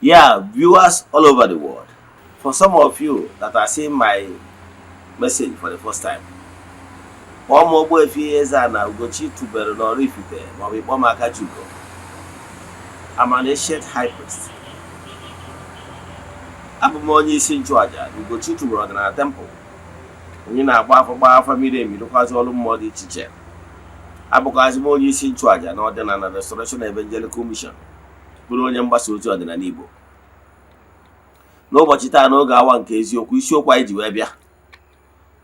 Yeah, viewers all over the world. For some of you that are seeing my message for the first time, kpọọ m Ogbuefi Eze-Ana Ugochi tubelu n'Oraifite maọbụ ịkpọ m Akajiugo. I'm an ancient high priest. Abụ m onye isi nchụaja na Ugochi tubelu ọdịnala temple. Onye na-agba afọ, gbaa afa miri emi, rụkwazị ọrụ mmụọ dị iche iche. Abụkwazị m onye isi nchụaja na Ọdịnala Restoration Evangelical Mission, bụrụ onye mgbasa ozi ọdịnala Igbo. N'ụbọchị taa, n'oge awa nke eziokwu, isiokwu anyị ji wee bịa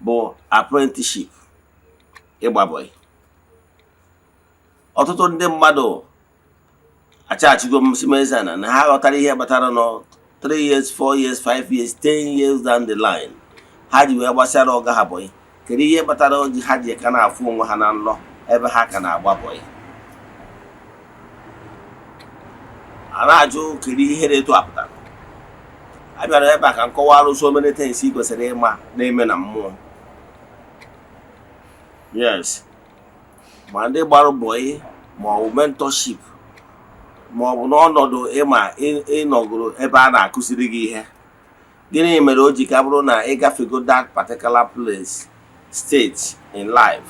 bụ apprenticeship, ịgba bọyị. Ọtụtụ ndị mmadụ achachigo m si m, Eze-Ana, na ha ghọtara ihe kpatara nọ 3 years, 4 years, 5 years, 10 years down the line ha ji wee gbasara ọga ha bọyị. Kedu ihe kpatara o ji ha ji ka na-afụ onwe ha na nlọ ebe ha ka na-agba bọyị? A na-ajụ kedu ihe na-eto apụtara. A bịara ebe a ka m kọwara so many things ị kwesịrị ịma na-eme na mmụọ. Yes, ma ndị gbara bọyị, ma ọ bụ mentorship, ma ọ bụ n'ọnọdụ ịma ịnọgoro ebe a na-akụziri gị ihe. Gịnị mere o ji ka bụrụ na ịgafego that particular place, stage in life,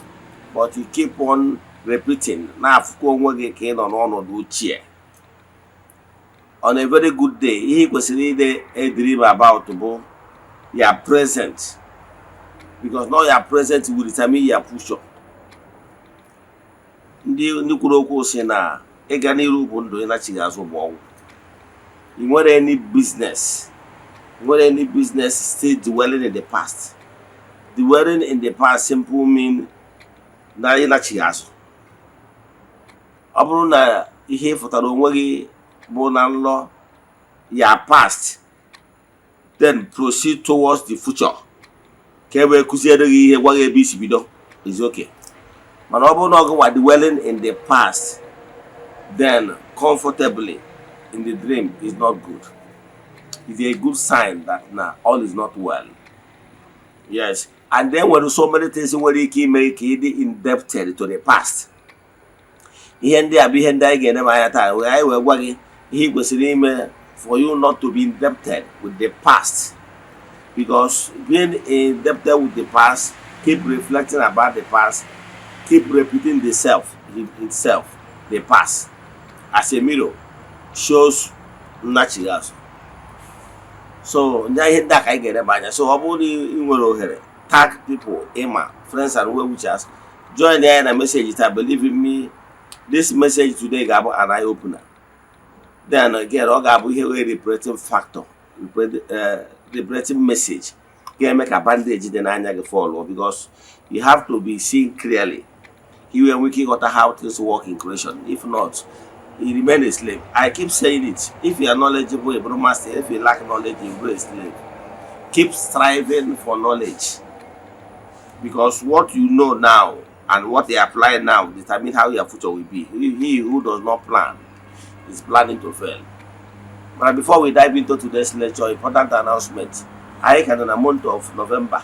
but you keep on repeating, na-afụkwa onwe gị ka ị nọ n'ọnọdụ ochie? On a very good day, ihe ị kwesịrị ide a dream about bụ your present, because not your present will determine your future. Ndị kwuru okwu si na ịga n'iru bụ ndụ, ịnachighị azụ bụ ọnwụ. Ị nwere any business, nwere any business still dwelling in the past. Dwelling in the past simple mean na ịnachighị azụ. Ọ bụrụ na ihe ị fụtara onwe gị bụ na nlọ ya past, then proceed towards the future ka e wee kụziere gị ihe, gwa gị ebe isi bido is okay. Mana ọ bụrụ na ọ gịnwa dwelling in the past, then comfortably in the dream is not good. It's a good sign that na all is not well. Yes, and then nwere so many things nwere ike ime ka ị dị indebted to the past. Ihe ndị a bụ ihe ndị anyị ga-eneba anya taa, wee anyị wee gwa gị ihe ị kwesịrị ime for you not to be indebted with the past, because being indebted with the past, keep reflecting about the past, keep repeating the self itself, the past as a mirror shows nnachighi azụ. So ndị ihe ndị a ka anyị ga-eneba anya. So ọ bụrụ na ị nwere ohere, tag people, ịma friends and well wishers, join ya na message taa. Believe in me, this message today ga-abụ an eye opener. Then again, ọ ga-abụ ihe wee liberating factor, liberating message ga-eme ka bandage dị n'anya gị fall, because you have to be seen clearly ka i wee nwee ike ịghọta how things work in creation. If not, you remain a slave. I keep saying it: if you are knowledgeable, you become master. If you lack knowledge, you be a slave. Keep striving for knowledge, because what you know now and what you apply now determine how your future will be. He who does not plan is planning to fail. But before we dive into today's lecture, important announcement. Anyị ka nọ na month of November.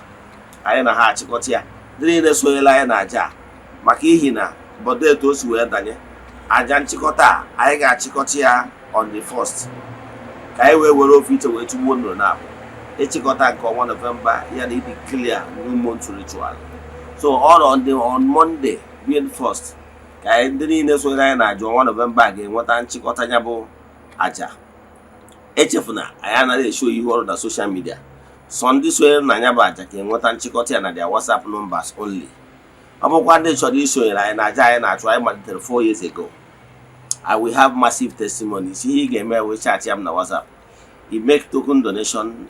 Anyị na ha achịkọta ya. Ndị niile sonyela anyị na aja a, maka ihi na bọdo etu o si wee danye aja nchịkọta a, anyị ga-achịkọta ya on the first, ka anyị wee were ofe iche wee tụgbuo nnụnụ na abụ ịchịkọta nke ọnwa November ya na ịdị clear new month ritual. So all on Monday being first, ka anyị ndị niile sonyere anyị na aja ọnwa November ga-enweta nchịkọta ya bụ aja. Echefuna, anyị anaghị eshow ihu ọrụ na social media. Sọ ndị sonyere na ya bụ aja ka enweta nchịkọta ya na their WhatsApp numbers only. Ọ bụkwa ndị chọrọ isonyere anyị na aja anyị na-achụ, anyị malitere 4 years ago. I will have massive testimonies. Ihe ị ga-eme, wee chat ya m na WhatsApp, you make token donation,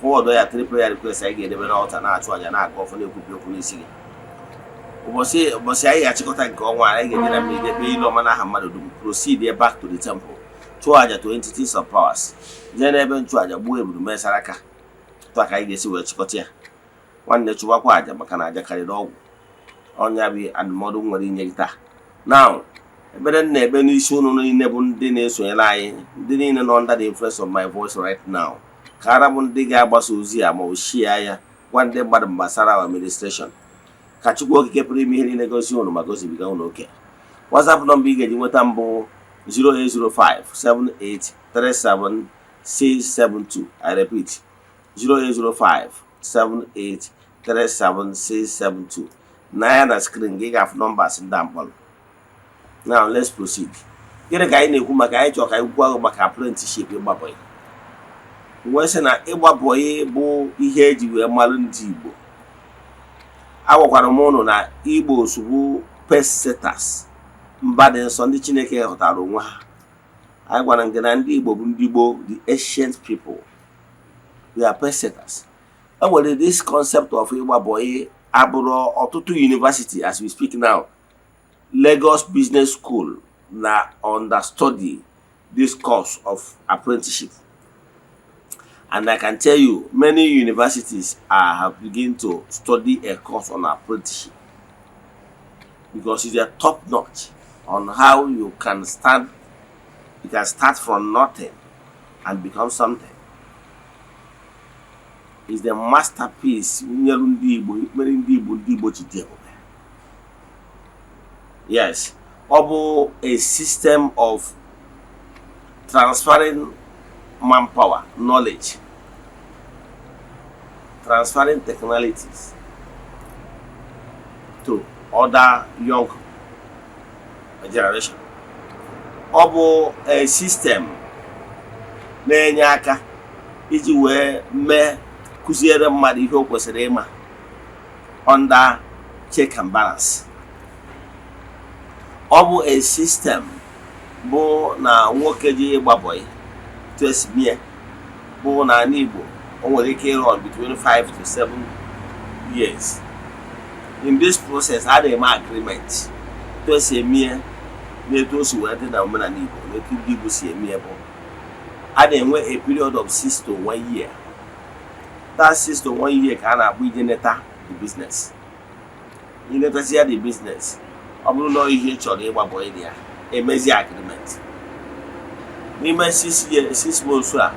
forward ya three prayer request anyị ga-edebe n'altar, na-achụ aja, na-aga ọfọ, na-ekwubi okwu n'isi gị. Ụbọchị anyị ga-achịkọta nke ọnwa, anyị ga-eje na mmiri ebe ilu ọma n'aha mmadụ dum, proceed back to the temple, chụọ aja to entities of powers, jee n'ebe nchụaja, gbuo eburu, mee saraka. Tụ a ka anyị ga-esi wee chịkọta ya. Nwanne, chụwakwa aja, maka na aja karịrị ọgwụ. Ọnya bụ ndụmọdụ m nwere inye gị taa. Now, ekpere m na-ekpe n'isi ụnụ niile bụ ndị na-esonyere anyị, ndị niile nọ under the influence of my voice right now, ka ara bụ ndị ga-agbasa ozi a ma ọ share ya, gwa ndị mmadụ gbasara our administration. Ka Chukwu Okike pụrụ ime ihe niile gozie ụnụ ma gozibiga ụnụ oke. WhatsApp nọmba ị ga-eji nweta mbụ 0805 78 37672. I repeat, 0805 78 37672. Na ya na screen gị ga-afụ numbers ndị a mkpọrọ. Now let's proceed. Gịnị ka anyị na-ekwu maka? Anyị chọrọ ka anyị kwuo maka apprenticeship, ịgba bọyị. Wee sị na ịgba bọyị bụ ihe eji wee malụ ndị Igbo. Agwakwara m ụnụ na Igbo bụ pacesetters, mba dị nsọ, ndị Chineke hụtara onwe ha. Anyị gwara gị na ndị Igbo bụ ndị gboo, the ancient people. We are pacesetters. E nwere this concept of ịgba bọyị abụrụ ọtụtụ university. As we speak now, Lagos Business School na understudy this course of apprenticeship, and I can tell you many universities are have begin to study a course on apprenticeship because it's a top notch on how you can start from nothing and become something. It's the masterpiece nyere ndị Igbo, mere ndị Igbo, ndị Igbo ji dị ebube. Yes, ọ bụ a system of transferring manpower, knowledge, transferring technologies to other young generation. Ọ bụ a system na-enye aka iji wee mee kụziere mmadụ ihe o kwesịrị ịma under check and balance. Ọ bụ a system bụ na nwoke ji ịgba bọyị etu esi mie bụ n'ala Igbo, o nwere ike ịrun between 5 to 7 years. In this process, a na-eme agreement. Etu esi eme na etu o si wee dị na omenala Igbo na etu ndị Igbo si eme bụ a na-enwe a period of 6 to 1 year. That 6 to 1 year ka a na-akpọ ije neta the business. Inetazi ya the business, ọ bụrụ na ihe ị chọrọ ịgba bọyị na ya, emezi agreement n'ime 6 year, 6 months a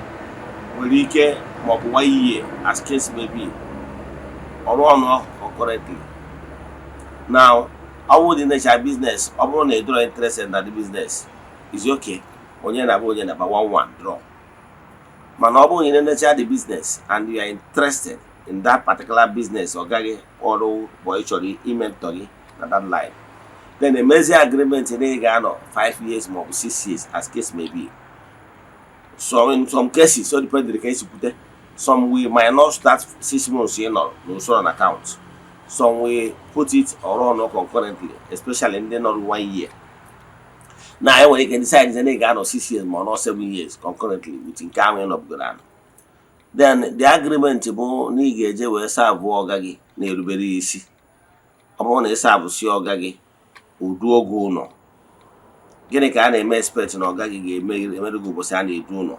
nwere ike, maọbụ 1 year, as case may be, ọrụ ọnụ concurrently. Now, ọ bụrụ dị nature business, ọ bụrụ na ị dọrọ interested na the business, is okay, onye na-abụ onye na-aba one one draw. Mana ọ bụrụ na ị na-enecha the business and you are interested in that particular business, ọ gaghị ọrụ bụ ị chọrọ ime ntọ gị na that line, then emezi agreement na ị ga-anọ 5 years maọbụ 6 years, as case may be. So in some cases, so depend ka esi kwute, some will might not start 6 months ị nọrọ n'usoro na account, some will put it ọrụ ọnụ concurrently, especially ndị nọrọ 1 year. Na e nwere ike decide na ị ga-anọ 6 years ma ọ nọ 7 years concurrently with nke ahụ ị nọbugoro anọ. Then the agreement bụ na ị ga-eje wee serve ọga gị, na-erubere ya isi. Ọ bụrụ na ị serve-sị ọga gị udu oge ụlọ, gịnị ka a na-eme expect na ọga gị ga-emere gị ụbọchị a na-edu ụlọ?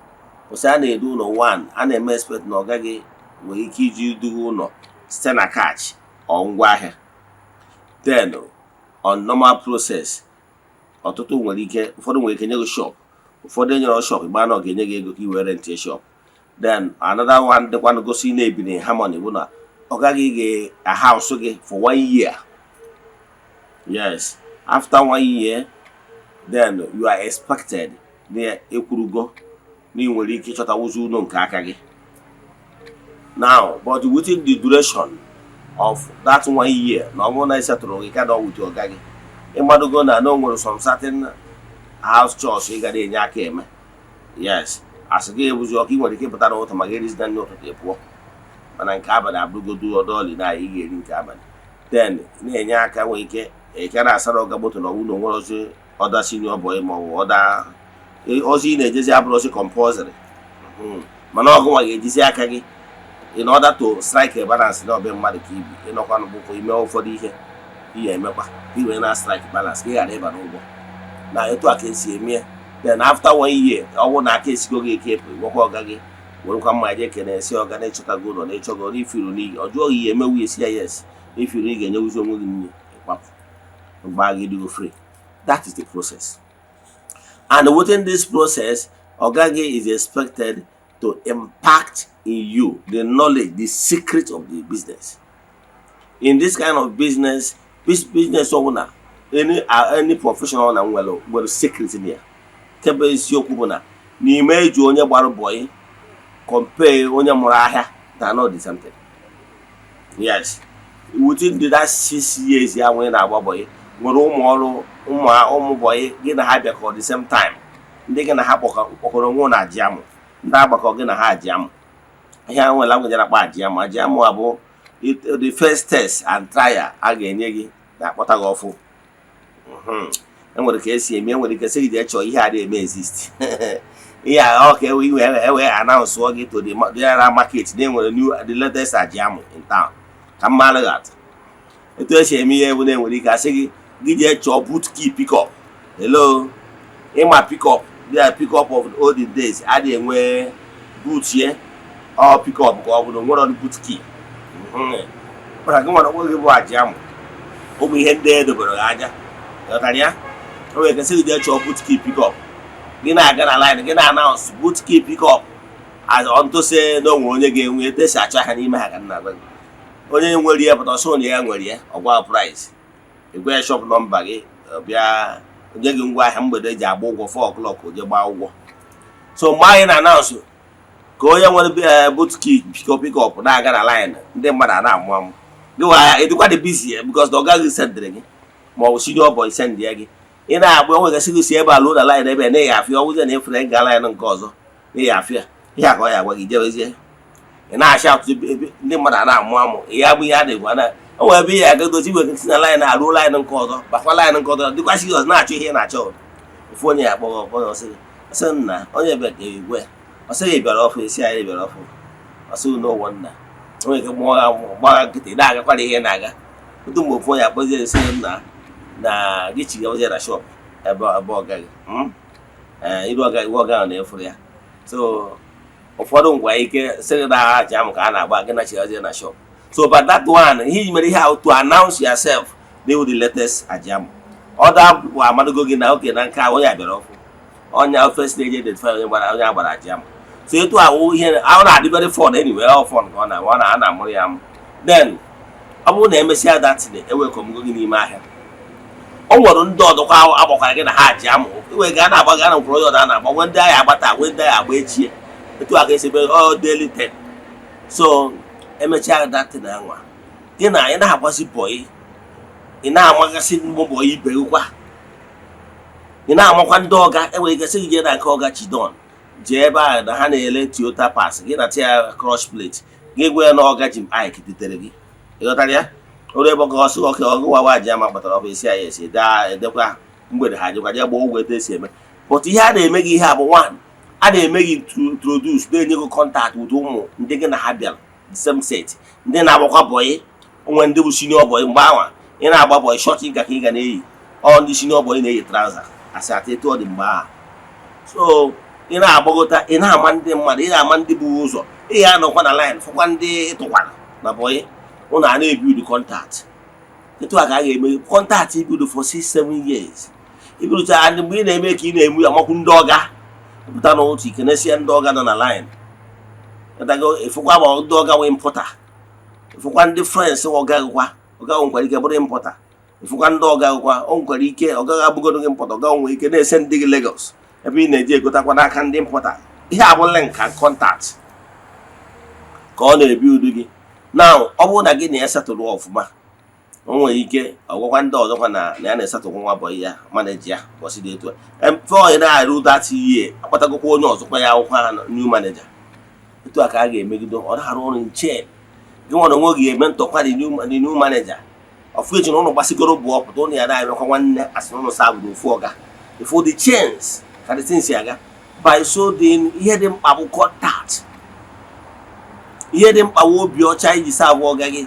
Ụbọchị a na-edu ụlọ, one, a na-eme expect na ọga gị nwere ike iji duga ụlọ site na cash or ngwaahịa. Then on normal process, ọtụtụ nwere ike, ụfọdụ nwere ike nye gị shop, ụfọdụ enyere shop, ịgba na ọ ga-enye gị ego ka i wee rent shop. Then another one dịkwanụ gosi na-ebiri harmony bụ na ọ gaghị ga-house gị for one year. Yes, after one year, then you are expected na ekwurugo na ị nwere ike ịchọtawuzi ụlọ nke aka gị now. But within the duration of that one year, na ọ bụrụ na ị setụrụ gị ka na with ọga gị, ịmadogo na o nwere some certain house chores ị ga na-enye aka eme. Yes, asị gị ebuzi ọkụ, ị nwere ike ịpụta n'ụtụ ma ga-erizi na nri ụtụtụ, ị pụọ, mana nke abalị abụrụgodu ọdọọlị na ị ga-eri nke abalị. Then na-enye aka, nwere ike ị na-asara ọga moto na ọwụ na onwere ozi other senior boy ma ọ bụ other ozi ị na-ejezi abụrụ ozi compulsory, mana ọgụ nwa ga-ejizi aka gị in order to strike a balance na ọbịa mmadụ ka ibi ịnọkwa n'ụkwụ ime ụfọdụ ihe ihe emekwa ka ị wee na strike balance ka ị ghara ịba n'ụgwọ. Na etu a ka esi eme ya. Then after one year, ọ bụrụ na aka esigo gị ike ịpụ, gwakwa ọga gị, werekwa mma je kene si ọga na ịchọtago ụlọ na ịchọgo na ifiru n'iyi ọ jụọ gị ihe emewu, esi ya yes, ifiru ị ga-enyewuzi onwe gị nne ịkwapụ mgbe gị dịgo free. That is the process, and within this process, ọga gị is expected to impact in you the knowledge, the secret of the business. In this kind of business, this business ọbụla, any professional na nwere secret in ya. Nke bụ eziokwu bụ na N'ime eji onye gbara boy compare onye mụrụ ahịa na not the same thing. Yes, within the that 6 years ya nwere na-agba boy, nwere ụmụ ọrụ, ụmụ ụmụ boy gị na ha bịakọ the same time, ndị gị na ha kpọkọrọ onwe na ajiamụ, ndị agbakọ gị na ha ajiamụ. Ihe a nwere language na-akpọ ajiamụ. Ajiamụ a bụ the first test and trial a ga-enye gị na-akpọta gị ọfụ. Enwere ka esi eme, enwere ike sị gị jee chọọ ihe a na-eme exist, ihe a ọ ka ewe iwe ewe announce gị to the general market na enwere new, the latest ajiamụ in town. Ka mmadụ ga-atụ etu esi eme ihe bụ na enwere ike asị gị, gị jee chọọ boot key pickup. Hello, ịma pickup, the pickup of the olden days adịghị enwe boot ye, ọ pickup ka ọ bụ na nwere boot key. Mana gị nwere onwe gị bụ ajiamụ, ụmụ ihe ndị e dobere gị anya, ghọtara ya? O nwere ike sị gị jee chọọ boot key pickup. Gị na-aga na line, gị na-announce "boot key pickup", unto say na onwe onye ga-enwe. Etu esi achọ ha n'ime ha ka nna gwa gị. Onye nwere ihe pụta, ọsọ na ya nwere ya, ọgwa price, ịgwa ya shop number gị, ọ bịa onye gị ngwa ahịa. Mgbede eji agba ụgwọ, 4 o'clock, o je gbaa ụgwọ. So mgbe anyị na-announce ka onye nwere boot key pick up na-aga na line, ndị mmadụ a na-amụ amụ gị wa ịdịkwa dị busy because na ọ gaghị sendịrị gị, ma ọ bụ senior boy send ya gị. Ị na-agba, o nwegasị gị si ebe a lụọ na line ebe na ịya afịa, ọ bụzie na ịfụrụ ga line nke ọzọ na ịya afịa ihe a ka ọ ya agwa gị jewezie. Ị na-achị atụ ebe ndị mmadụ a na-amụ amụ ya bụ ihe a na-ekwu na o nwere ebe ihe aga dozi iwe si na line aruo line nke ọzọ, bakwa line nke ọzọ, dịkwa serious na-achọ ihe ị na-achọ. Ofu onye ya akpọghọ ọkpọ, ọsị ọsị nna onye ebe ka igwe, ọsị gị bịara ọfụ, esi anyị bịara ọfụ, ọsị n'ụwọ nna o nwere ike mụọ ya gbagha nkịtị na-agakwara ihe na-aga otu mgbe. Ofu onye akpọzie, esi nna na gị chigawazie na shop ebe ọ gaghị ee iru ọga iwe ọga ahụ na-efuru ya. So ụfọdụ ngwa ike sị gị na aja amụ ka a na-agba gị na chigazie na shop. So but that one, ihe i mere ihe ahụ to announce yourself, they the latest ajiamụ ọda bụ amadogo gị na oke na nke a onye a bịara ọfụ onye first stage identify onye gbara, onye agbara ajiamụ. So etu ahụ ihe ahụ na-adị very fun anyway, ọ fun ka ọ na ọ na a na-amụrụ ya amụ. Then ọ bụrụ na emesịa datin, ewekọmgo gị n'ime ahịa, o nwere ndị ọdọkwa agbakwara gị na ha ji amụ iwe ga na-agba ga na nkwụrụ onye ọdọ a na-agba nwe ndị agha agbata, nwe ndị agha agba echie. Etu a ka esi ebe ọ daily ten. So emechaa datin anwa, gị na ị na-agbazi boy, ị na-amagasị mbọ boy ibe gị kwa, ị na-amakwa ndị ọga. Enwere ike sị gị jee na nke ọga Chidon, jee ebe ahụ na ha na-ele Toyota parts, gị na tia crush plate gị, gwa ya na ọga Jim Ike dutere gị. Ịghọtara ya? Oru ebe ọga ọsị ọka ọgụ wawa ji ama kpatara ọfụ esi anyị esi daa edekwa mgbede ha jekwa jee gbaa ụgwọ etu esi eme. But ihe a na-eme gị ihe a bụ one, a na-eme gị introduce, na-enye gị contact with ụmụ ndị gị na ha bịara the same set, ndị na-agbakwa boy. Onwe ndị bụ senior boy. Mgbe anwa ị na-agba boy, short nka ka ị ga na-eyi. Ọ ndị senior boy na-eyi trouser asị ata etu ọ dị mgbe ahụ. So ị na-agbagota, ị na-ama ndị mmadụ, ị na-ama ndị bụ ụzọ, ị ga-anọkwa na line fụkwa ndị tụkwara na boy ụnụ a na-ebuild contact. Etu a ka a ga-eme contact ibido for 6 7 years ibidocha. Ndị mgbe ị na-eme ka ị na-emu amakwu ndị ọga pụta n'otu ikenesia, ndị ọga nọ na line ịtago, ịfụkwa ma ndị ọga nwee importer, ịfụkwa ndị friends ọga gịkwa, ọga nwekwara ike bụrụ importer, ịfụkwa ndị ọga gịkwa, o nwekwara ike ọga gị abụgodo gị importer, ọga nwere ike na-ese ndị gị Lagos ebe ị na-eji egotakwa n'aka ndị importer. Ihe a bụ link and contact ka ọ na-ebi udu gị. Now ọ bụrụ na gị na ya setụrụ ọfụma, o nwere ike ọgwakwa ndị ọzọkwa na ya na-esetụkwa nwa boy ya, manager ya bọsị dị etu a mfe na-arụ that year, akpatagokwa onye ọzọkwa ya akwụkwọ new manager. Etu a ka a ga-emegide ọ na-arụ ọrụ nche gị nwere onwe gị eme ntọkwa the new manager ọfụ echi na ụnụ gbasigoro bụ ọpụta ụnụ ya na-emekwa nwanne, asị na ụnụ sabụrụ ofu ọga ifu the chains ka the things aga. By so doing, ihe dị mkpa bụ contact, ihe dị mkpa bụ obi ọcha iji sabụ ọga gị,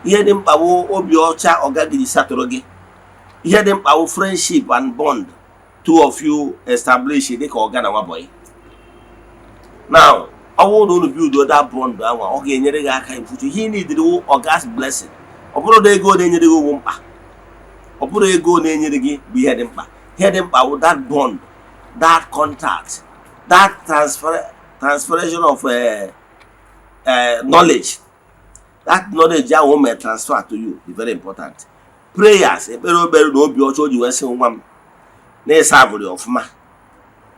ihe dị mkpa bụ obi ọcha ọga gị ji satụrụ gị, ihe dị mkpa bụ friendship and bond two of you establish dịka ọga na nwa boy. Now ọ bụrụ na unu build that bond anwa, ọ ga-enyere gị aka in future. Ihe ị need wụ ọga's blessing. Ọ bụrụ na ego na-enyere gị ụgwọ mkpa, ọ bụrụ ego na-enyere gị bụ ihe dị mkpa. Ihe dị mkpa bụ that bond, that contact, that transferation of knowledge. That knowledge ahụ o mere transfer to you dị very important. Prayers, ekpere obere na obi ọcha o ji wee sị nwa m na ịsa abụrụ ọfụma.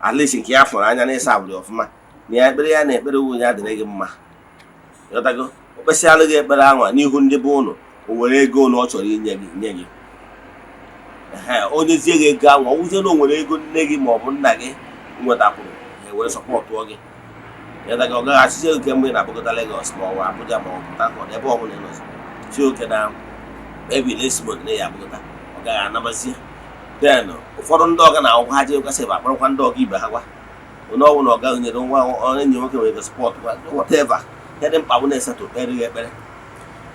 At least nke ya fụrụ anya na ịsa abụrụ ọfụma na ya ekpere ya na ekpere nwunye ya dịrị gị mma. Ịghọtago? O kpesịalụ gị ekpere anwa n'ihu ndị be ụnụ, o were ego na ọ chọrọ inye gị, nye gị. Ehe, onye zie gị ego ahụ, ọ wụzie na o nwere ego nne gị ma ọ bụ nna gị nwetakwuru, ha ewere supportụọ gị. Ịghọtago? Ọ gaghị achịzi oke mgbe ị na-abụgota Lagos ma ọ bụ Abuja ma ọ bụ Port Harcourt, ebe ọ bụla ị nọzi si oke na maybe next month na ya abụgota, ọ gaghị anabazie. Then ụfọdụ ndị ọga na-akwụkwọ ha jee kwesịrị akpọrọkwa ndị ọga ibe ha gwa onye ọbụla ọga nyere nwa onye enyi nwoke nwere support, whatever. Ihe dị mkpa bụ na-esetụ kpere gị ekpere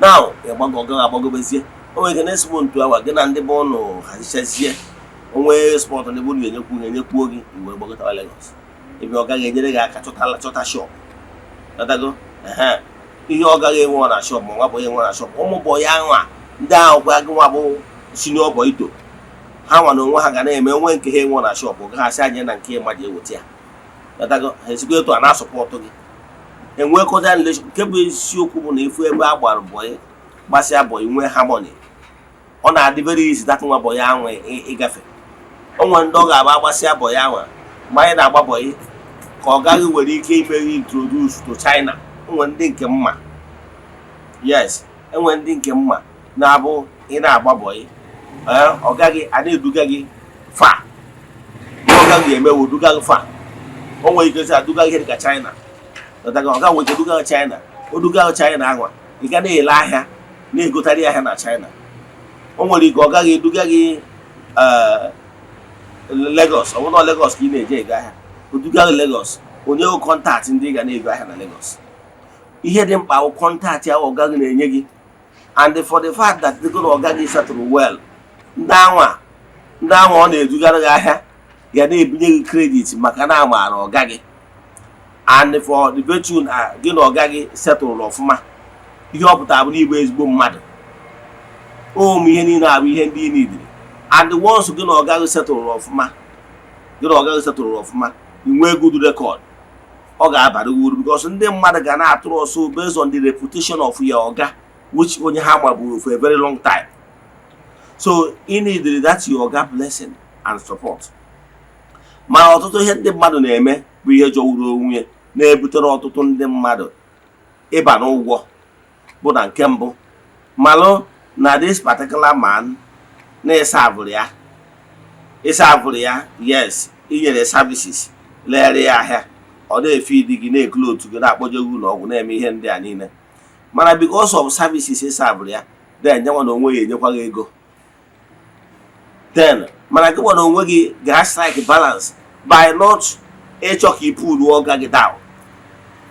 now. Ịgbago, ọgaghị agbagobezie. O nwere ike next month awa gị na ndị be ụnụ hazichazie onwe support ndị be ụnụ ga-enyekwu ha, enyekwuo gị, iwe gbagotara Lagos ebe ọ gaghị enyere gị aka chọta shop. Ghọtago? Ehe, ihe ọ gaghị enwe na shop ma nwa bụ enwe na shop, ụmụ boy ahụ a, ndị ahụ kwa gị nwa bụ senior boy to ha nwa na onwe ha ga na-eme onwe nke ha enwe na shop, gaghị asị anyị na nke mmadụ eweta ya. Ghọtago? Ha esikwa etu a na-asupport gị, enwe cordial relation. Nke bụ isiokwu bụ na ifu ebe a gbara boy, gbasịa boy, nwee harmony, ọ na-adị very easy that nwa boy ahụ ịgafe. O nwere ndị ọ ga-agba agbasịa boy ahụ, mgbe anyị na-agba boy ka ọ gaghị nwere ike ime introduce to China. O nwere ndị nke mma, yes, enwere ndị nke mma na-abụ ị na-agba boy, ọ gaghị a na-eduga gị fa. Ọ gaghị emewo duga gị fa. O nwere ike sị aduga gị ihe dịka China. Ọ gaghị nwere ike duga gị China. O duga gị China ahụ, ị ga na-ele ahịa, na-egotarị ahịa na China. O nwere ike ọ gaghị eduga gị Lagos. Ọ bụrụ na Lagos ka ị na-eje ego ahịa, o duga gị Lagos, onye go contact ndị ị ga na-ego ahịa na Lagos. Ihe dị mkpa bụ contact ahụ ọ gaghị na-enye gị, and for the fact that ego na ọ gaghị settle well, ndị anwa ọ na-edugara gị ahịa ga na-ebinye gị credit maka na amaara ọga gị, and for the virtue na gị na ọga gị setụlụ ọfụma. Ihe ọ pụtara bụ n'igbo ezigbo mmadụ ụmụ ihe niile abụ ihe ndị ị nidiri. And once gị na ọga gị setụlụ ọfụma, gị na ọga gị setụlụ ọfụma, i nwee good record, ọ ga-abara gị uru because ndị mmadụ ga na-atụrụ ọsọ based on the reputation of your ọga, which onye ha maburu for a very long time. So ị need that your ọga blessing and support. Mana ọtụtụ ihe ndị mmadụ na-eme bụ ihe jọgburu onwe ya, na-ebutere ọtụtụ ndị mmadụ ịba n'ụgwọ, bụ na nke mbụ, malụ na this particular man na-ịsavụrụ ya, ịsavụrụ ya, yes, inyere services, lere ya ahịa, ọ na-efe idi gị, na-ekulu otu gị, na-akpọje gị ụlọ ọgwụ, na-eme ihe ndị a niile. Mana because of services ịsavụrụ ya, then nyanwa na onwe ya enyekwa gị ego. Then mana gị nwere onwe gị ga strike balance by not ịchọ ka ị pull ọga gị down.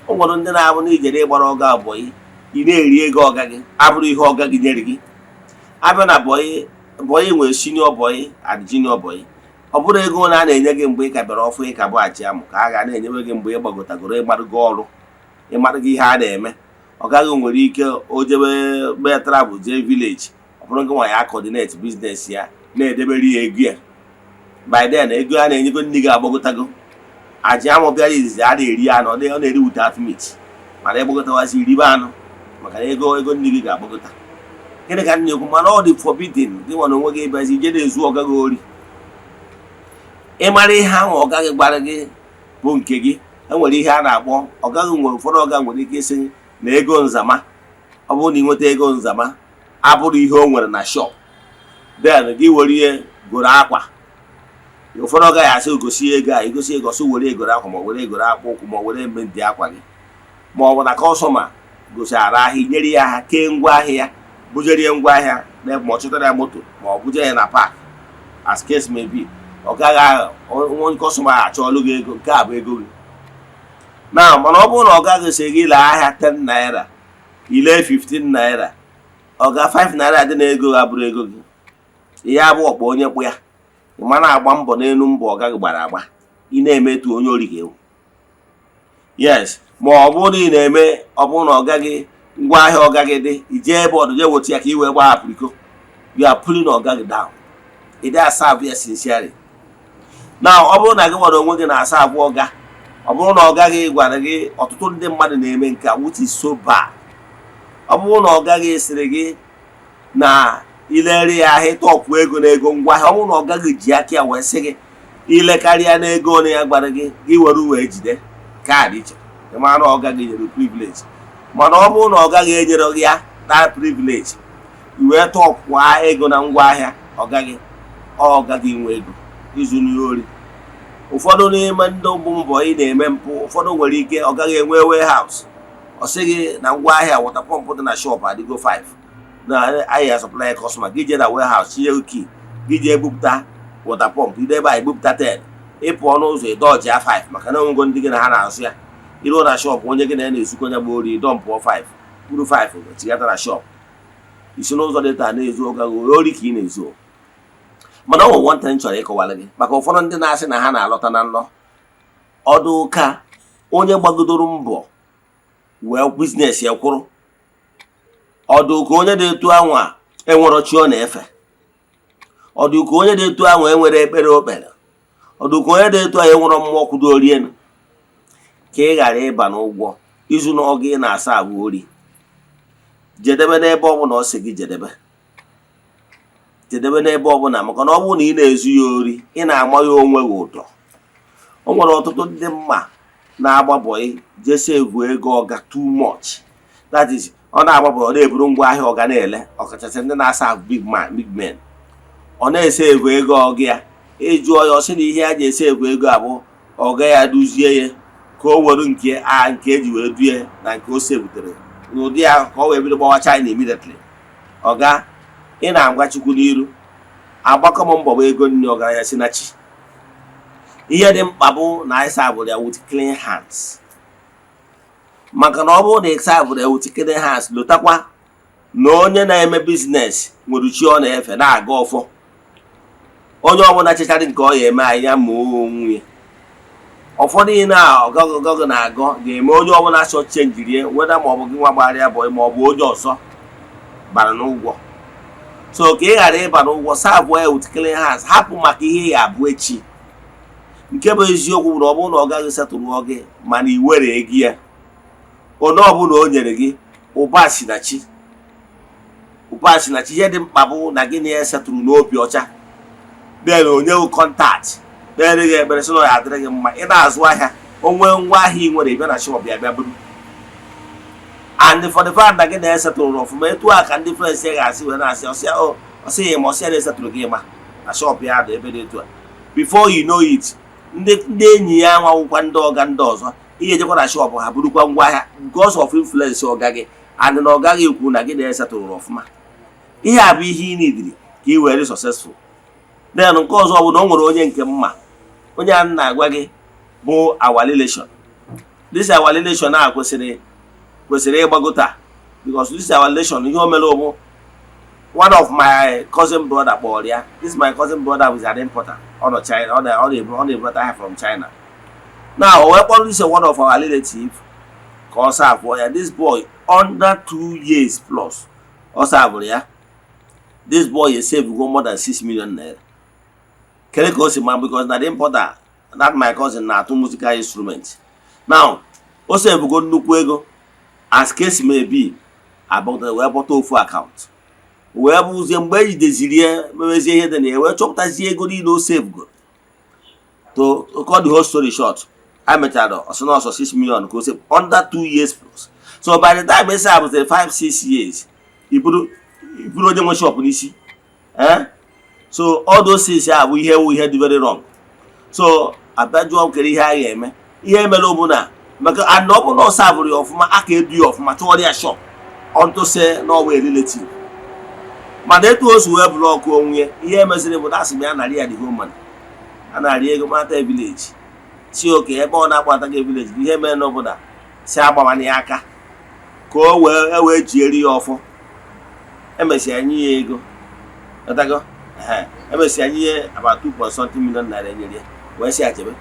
O nwere ndị na-abụ na ijere ịgbara ọga boy, ị na-eri ego ọga gị, abụrụ ihe ọga gị nyere gị. Abịa na boy, boy nwere senior boy and junior boy. Ọ bụrụ ego na a na-enye gị mgbe ị ka bịara ọfụ, ị ka bụ achị amụ, ka a ga na-enyewe gị mgbe ị gbagotagoro, ịmarụgo ọrụ, ịmarụgo ihe a na-eme. Ọ gaghị nwere ike o jebe mee travel, jee village, ọ bụrụ gị nwa ya coordinate business ya, na-edebere ya ego ya. By then ego a na-enyego nne gị agbagotago. Aji amụ bịara izizi, a na-eri anụ, ọ na-eri without meat, mana ịgbagotawazi, iribe anụ, maka na ego nne gị ga-agbagota. Gịnị ka m na-ekwu? Mana ọ dị forbidden gị nwa na onwe gị ịbịazi ije na-ezu ọga gị ori. Ịmara ihe ahụ ọga gị gwara gị bụ nke gị. Enwere ihe a na-akpọ ọgaghị nwere ụfọdụ ọga nwere ike ịsị na ego nzama, ọ bụrụ na ị nweta ego nzama abụrụ ihe o nwere na shop, then gị were ihe goro akwa. Ụfọdụ ọ gaghị asị gosi ego a, egosi ego, ọsọ were egoro akwa, ma ọ were egoro akpa ụkwụ, ma ọ were eme ndị akwa gị, ma ọ bụ na customer gosiara ahịa, nyere ya aha, kee ngwa ahịa ya, bujere ya ngwa ahịa, ma ọ chụtara ya moto, ma ọ bujere ya na park, as case may be. Ọ gaghị ahụ onye customer achọọlụ gị ego, nke a bụ ego gị na. Mana ọ bụrụ na ọ gaghị sị gị lee ahịa 10 naira, ile 15 naira, ọ ga 5 naira dị na ego gị abụrụ ego gị. Ihe abụ ọkpọ onye kpụ ya, ị ma na-agba mbọ n'elu mbọ ọ gaghị gbara agba, ị na-emetụ onye ori ga-ewu. Yes, ma ọ bụrụ na ị na-eme, ọ bụrụ na ọ gaghị ngwa ahịa ọ gaghị dị, ijee ebe ọdụ jee weta ya ka ị wee gbaa apiriko, you are pulling ọ gaghị down. Ị dị aserve ya sincerely. Na ọ bụrụ na gị nwere onwe gị na-asa abụ ọga, ọ bụrụ na ọ gaghị gwara gị, ọtụtụ ndị mmadụ na-eme nke a, which is so bad. Ọ bụrụ na ọ gaghị sịrị gị na ilere ya ahịa, ịtọpụ ego na ego ngwa ahịa, ọ bụrụ na ọ gaghị ji aka ya wee sị gị Ilekarịa n'ego ole ya gwara gị, gị were wee jide kaadị iche, ị mara na ọ gaghị nyere privilege. Mana ọ bụrụ na ọ gaghị enyere gị ya that privilege, i wee tọpụa ego na ngwaahịa, ọ gaghị nwe ego izu n'ori. Ụfọdụ n'ime ndị bụ mbọ ị na-eme mpụ, ụfọdụ nwere ike ọ gaghị enwe warehouse. Ọ sị gị na ngwaahịa water pump dị na shop adịgo 5 na ahịa, supply customer. Gị jee na warehouse, tinye key gị, jee bupụta water pump ide ebe a, ebupụta 10. Ị pụọ n'ụzọ, ịdọji ya 5, maka na onwego ndị gị na ha na-azụ ya. Iruo na shop onye gị na ya na-ezukọ onye bụ ori, dọmpụọ 5, buru 5 chigata na shop. Isi n'ụzọ dị taa na-ezu oge ori ka ị na-ezu. Mana ọ nwere one thing m chọrọ ịkọwara gị maka ụfọdụ ndị na-asị na ha na-alọta na nlọ. Ọdụ ụka onye gbagidoro mbọ wee business ya kwụrụ, ọdụ ka onye dị etu anwa enwero chi ọ na-efe, ọdụ ka onye dị etu anwa enwere ekpere o kpere, ọdụ ka onye dị etu ahụ enwero mmụọ kwudorienu. Ka ị ghara ịba n'ụgwọ izu na ọgụ ị na-asa abụ ori, jedebe n'ebe ọbụla ọ sị gị jedebe, jedebe n'ebe ọbụla, maka na ọ bụrụ na ị na-ezu ya ori, ị na-ama ya onwe gị ụdọ. O nwere ọtụtụ ndị mma na-agba bọyị jee save ego ọga too much. That is, ọ na-agba bọyị, ọ na-eburu ngwa ahịa ọga na-ele, ọkachasị ndị na-asa big man, big men. Ọ na-esave ego ọga ya. Ịjụọ ya, ọ sị na ihe a ji esave ego abụ ọga ya duzie ya ka o were nke a nke eji wee due na nke o sebutere n'ụdị ya, ka ọ wee bido gbawa China immediately. Ọga, ị na-agwa Chukwu n'iru agbakọ m mbọ bụ ego nne ọgaranya si na chi. Ihe dị mkpa bụ na anyị serveụrụ ya with clean hands, maka na ọ bụrụ na ị serveụrụ ya with clean hands, lotakwa na onye na-eme business nwere chi ọ na-efe na-aga ọfọ. Onye ọbụla chechara nke ọ ya eme anyị ya ma onwe ya. Ụfọdụ niile a ọgọgọgọ na-agọ ga-eme onye ọbụla chọ chenjirie weda, ma ọ bụ gị nwa gbara ya bọyị, ma ọ bụ onye ọzọ bara n'ụgwọ. So ka ị ghara ịba n'ụgwọ, serve ya with clean hands. Hapụ maka ihe ya abụ echi. Nke bụ eziokwu bụ na ọ bụrụ na ọ gaghị settleụrụ gị, mana ị were ego ya onye ọbụla o nyere gị, ụba si na chi, ụba si na chi. Ihe dị mkpa bụ na gị na ya settleụrụ n'obi ọcha, then onye contact kpere gị ekpere, sị na ya adịrị gị mma. Ị na-azụ ahịa, o nwee ngwa ahịa ị nwere, ịbịa na shop ya bịa buru. And for the fact na gị na-esettleụrụ ọfụma, etu a ka ndị friends ya ga-asị wee na-asị ọsịa ọsị ya ma ọsịa na-esettleụrụ gị ma na shop ya dị ebe dị etu a. Before you know it, ndị enyi ya nwanwụkwa ndị ọga ndị ọzọ ihe ejekwa na shop ha burukwa ngwa ahịa because of influence ọga gị, and na ọ gaghị ekwu na gị na-esettleụrụ ọfụma. Ihe a bụ ihe ị nidiri ka ị wee dị successful. Then nke ọzọ bụ na o nwere onye nke mma, onye a na-agwa gị bụ our relation. This our relation a kwesịrị ịgbago taa, because this our relation, ihe o mere bụ one of my cousin brother kpọrọ ya. This my cousin brother is an importer. Ọ nọ China, ọ na-ebubata ahịa from China. Now o wee kpọrọ this one of our relative ka ọ serve ya. This boy, under 2 years plus ọ serveụrụ ya, this boy save go more than ₦6 million. Kere ka o si ma? Because na the importer, that my cousin, na-atụ musical instrument. Now o sevego nnukwu ego. As case may be, abọta wee bọta ofu account wee bụzie mgbe ejideziri ya, mewezie ihe dị na ya, wee chọpụtazie ego niile o sevego. To cut the whole story short, a mechara ọsọ na ọsọ 6 million ka o save under 2 years plus. So by the time esa abụziri 5 6 years, iburu onye nwe shop n'isi, eh. So all those things a bụ ihe wu ihe dị very wrong. So abịa jụọ kere ihe a ga-eme. Ihe mere bụ na maka and ọ bụ na ọ serveụrụ ya ọfụma, aka edu ya ọfụma, chọọrọ ya shop unto say na ọ wee relative. Mana etu o si wee bụrụ ọkụ onwe ya, ihe meziri bụ na asị m ya narị ya the whole money a na-arị ego mata village si oke ebe ọ na-agbata gị village. Ihe mere n'obodo si agbamana ya aka ka o wee ewee jieri ya ọfọ. Emesịa nye ya ego. Ghọtago? Ehe, emesịa nye ya about 2 point something million naira enyere ya, wee si achebe.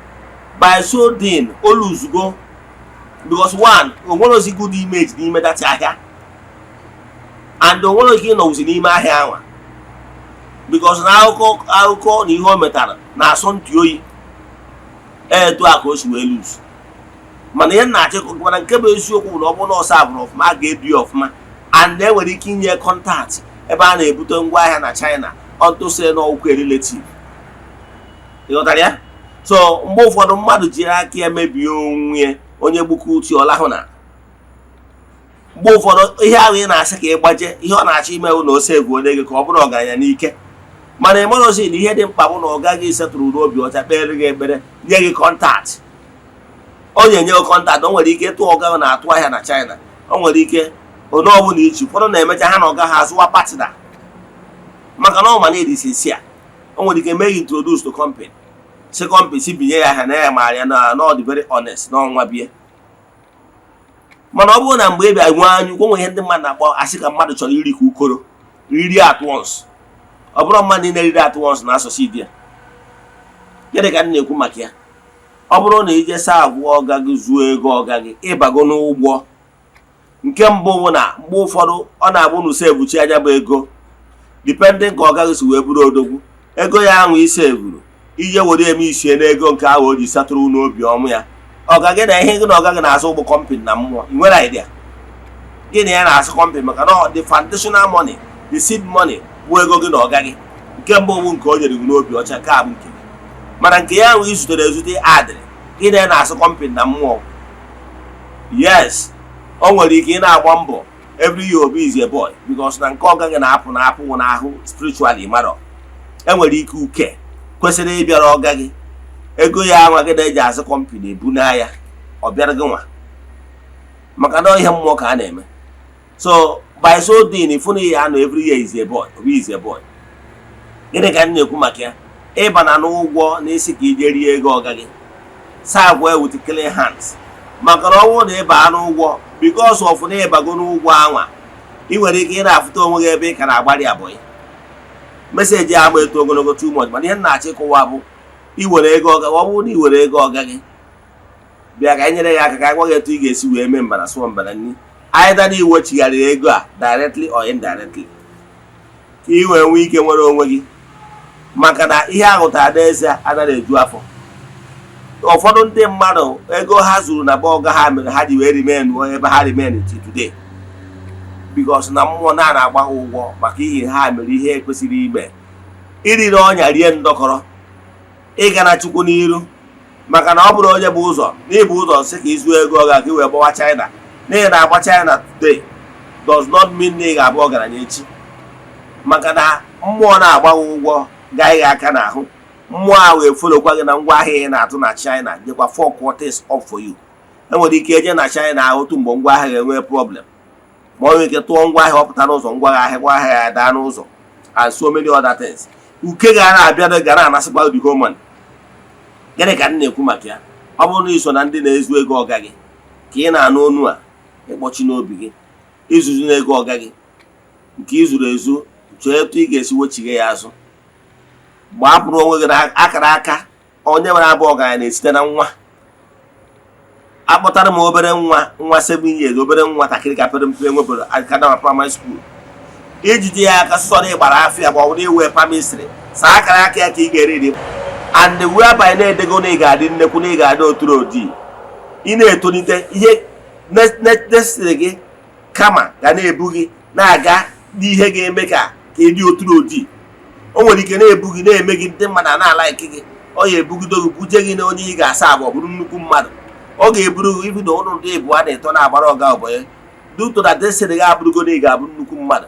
By so doing, o luzugo, because one, o nwere ozi good image n'ime that ahịa, and o nwere ike ịnọwụzi n'ime ahịa anwa, because na akụkọ na ihe o metara na-asọ ntị oyi. Etu a ka o si wee lose. Mana ihe m na-achọ, mana nke bụ eziokwu bụ na ọ bụrụ na ọ serveụrụ ọfụma, a ga-edu ya ọfụma, and e nwere ike inye contact ebe a na-ebute ngwaahịa na China unto say na ọkwụ relative. Ị ghọtara ya? So mgbe ụfọdụ mmadụ jiri aka ya mebie onwe ya. Onye gbuka uche ọlahụ na mgbe ụfọdụ ihe ahụ ị na-asị ka ị gbaje, ihe ọ na-achọ ime na ose egwu onye gị ka ọ bụrụ ọgaranya n'ike. Mana ị marọzi na ihe dị mkpa bụ na ọ gaghị setụrụ n'obi ọcha kpere gị ekpere, nye gị contact. Ọ na-enye gị contact. O nwere ike ịtụ ọga na-atụ ahịa na China. O nwere ike onye ọbụla ichi ụfọdụ na-emecha ha na ọga ha azụwa partner, maka na ọ ma na edisi a o nwere ike mee gị introduce to company, si company si binye ya ahịa na ya maara ya na ọ dị very honest n'ọnwa bie. Mana ọ bụrụ na mgbe ị bịa nwee anya ukwu, nwe ihe ndị mmadụ na-akpọ asị ka mmadụ chọrọ iri ka ukoro riri at once. Ọ bụrụ mmadụ niile riri at once na asụsụ idi ya. Gịnị ka m na-ekwu maka ya? Ọ bụrụ na ije saa agwụ ọga gị, zuo ego ọga gị, ịbago n'ụgwọ. Nke mbụ bụ na mgbe ụfọdụ ọ na-abụ na usebuchi anya bụ ego, depending ka ọga gị si wee bụrụ odogwu. Ego ya ahụ ise buru ije were eme isie n'ego nke ahụ o ji satụrụ n'obi ọmụ ya. Ọga gị na ihe gị na ọga gị na-azụ ụgbọ company na mmụọ, ị nwere idea gị na ya na-asụ company, maka na the foundational money, the seed money, bụ ego gị na ọga gị. Nke mbụ bụ nke o nyere gị n'obi ọcha, nke a bụ nke gị. Mana nke ya ahụ i zutere ezute adịrị gị na ya na-asụ company na mmụọ. Yes, o nwere ike ị na-agba mbọ every year, Obi is a boy, because na nke ọga gị na-apụ na-apụ n'ahụ spiritually. Marọ enwere ike uke kwesịrị ịbịara ọga gị, ego ya anwa gị na-eji azụ company ebu n'ahịa ọ bịara gị nwa, maka na ihe mmụọ ka a na-eme. So by so doing, ifu na ihe anọ every year is a boy, Obi is a boy. Gịnị ka m na-ekwu maka ya? Ịba na n'ụgwọ n'isi ka ije rie ego ọga gị, serve with clean hands, maka na ọ bụrụ na ịba n'ụgwọ, because of na ịbago n'ụgwọ anwa, ị nwere ike ị na-afụta onwe gị ebe ị ka na-agbalị abọyị. Message a agba eto ogologo too much, mana ihe m na-achọ ịkụwa bụ iwere ego ọga. Ọ bụrụ na iwere ego ọga gị bịa ka anyị nyere ya aka, ka anyị gwa gị etu ị ga-esi wee mee mbara sụọ mbara nni either na iwechigharịrị ego a directly or indirectly, ka ị wee nwee ike nwere onwe gị, maka na ihe ahụtara n'eze anaghị eju afọ. Ụfọdụ ndị mmadụ, ego ha zuru na be ọga ha mere ha ji wee remain ebe ha remain till today, because na mmụọ na na-agba ha ụgwọ maka ihe ha mere, ihe ekwesịrị ime, iriri ọnya rie ndọkọrọ ịga na Chukwu n'iru. Maka na ọ bụrụ onye bụ ụzọ n'ịbụ ụzọ sị ka izu ego ọga ka ị wee gbawa China, n'ihi na agba China today does not mean na ị ga-abụ ọgaranya echi, maka na mmụọ na-agba gị ụgwọ gaghị aka n'ahụ. Mmụọ ahụ efolokwa gị na ngwa ahịa ị na-atụ na China dịkwa fuck things up for you. Enwere ike eje na China ahụ otu mgbe ngwa ahịa ga-enwe problem, ma ọ nwere ike tụọ ngwa ahịa ọpụta n'ụzọ, ngwa ahịa ya daa n'ụzọ and so many other things. Uke ga na-abịa ga na-anasịkwa the whole money. Gịnị ka m na-ekwu maka ya? Ọ bụrụ na iso na ndị na-ezu ego ọga gị, ka ị na-anụ onu a, ịkpọchi n'obi gị izuzu n'ego ọga gị nke i zuru ezu, chọọ etu ị ga-esi wechighe ya azụ. Gbapụrụ onwe gị na akara aka. Onye nwere abụ ọgaranya na-esite na nwa. Akpọtara m obere nwa, nwa 7 years, obere nwatakịrị ka pere mpe, nwebere aka na primary school. Ijide ya aka sọ na ịgbara afọ ma ọ bụrụ iwe palmistry saa akara aka ya ka ị ga-eri, and whereby na-edego na ị ga-adị nnekwu, na ị ga-adị oturu ojii. Ị na-etolite, ihe destiny gị kama ga na-ebu gị na-aga n'ihe ga-eme ka ị dị oturu ojii. O nwere ike na-ebu gị, na-eme gị ndị mmadụ a na-alike gị. Ọ ya ebugide gị buje gị na onye ị ga-asa agwa bụrụ nnukwu mmadụ. Ọ ga-eburu gị ibido ụnụ ndị ịbụọ na ịtọ na-agbara ọga ọbọnye duto na destiny gị abụrụgo na ị ga-abụ nnukwu mmadụ.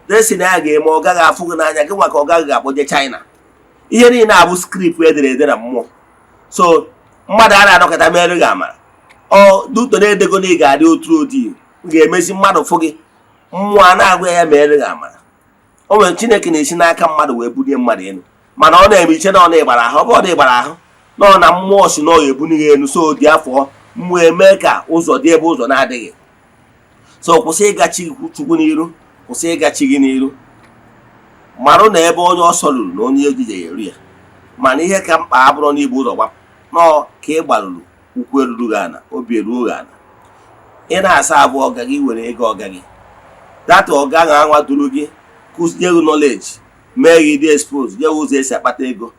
Destiny a ga-eme ọ gaghị afụ gị n'anya gị nwa ka ọ gaghị ga-akpọje China. Ihe niile abụ script edere ede na mmụọ. So mmadụ a na-anọkọta mere gị amara ọ duto na-edego na ị ga-adị otu ojii ga-emezi mmadụ fụ gị, mmụọ a na-agwa ya mere gị amara. O nwere Chineke na-esi n'aka mmadụ wee bulie mmadụ elu, mana ọ na-eme iche na ọ na-ịgbara ahụ. Ọ bụ ọ na-ịgbara ahụ nọ na mmụọ si na ọ ga-ebuli gị elu. So dị afọ mmụọ eme ka ụzọ dị ebe ụzọ na-adịghị. So kwụsị ịgachi Chukwu n'iru, kwụsị ịgachi gị n'iru. Marụ na ebe onye ọsọ ruru na onye ejije ya eru ya. Mana ihe ka mkpa abụrụ n'ibu ụzọ gbapụ nọọ ka ị gbaruru ụkwụ eruru gị ana, obi eruo gị ana. Ị na-asa abụ ọga gị, were ego ọga gị data ọga ahụ anwa duru gị, kụzie gị knowledge, mee gị dị expose, nye gị ụzọ esi akpata ego,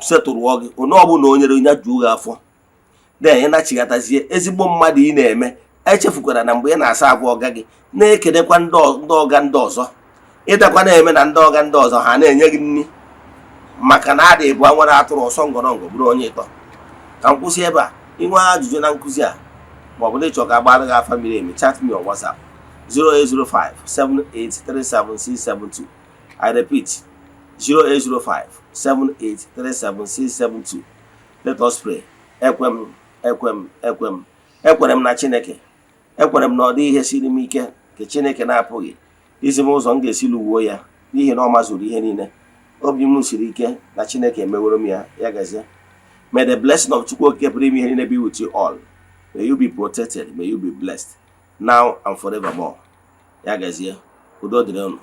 setụrụọ gị onye ọbụla o nyere ya juo gị afọ. Then ị nachighatazie ezigbo mmadụ ị na-eme. Echefukwara na mgbe ị na-asa abụ ọga gị, na-ekelekwa ndị ọga ndị ọzọ, ịdakwa na-eme na ndị ọga ndị ọzọ ha na-enye gị nri, maka na adị ịbụa nwere atụrụ ọsọ ngọrọngọ bụrụ onye ịtọ. Ka m kwụsị ebe a. Inwe ajụjụ na nkụzi a, maọbụ na ịchọ ka agbara gị afa miri emi, chat me on WhatsApp 0805 7837672. I repeat, 0805 7837672. Let us pray. Ekwe m, ekwe m, ekwe m, ekwere m na Chineke. Ekwere m na ọ dị ihe siri m ike nke Chineke na-apụghị izi m ụzọ m ga-esi lụwuo ya, n'ihi na ọ mazuru ihe niile. Obi m siri ike na Chineke emeworo m ya. Ya gazie. May the blessing of Chukwu Okike pụrụ ime ihe niile be with you all. May you be protected, may you be blessed now and forevermore. Ya gazie, udo dịrị unu.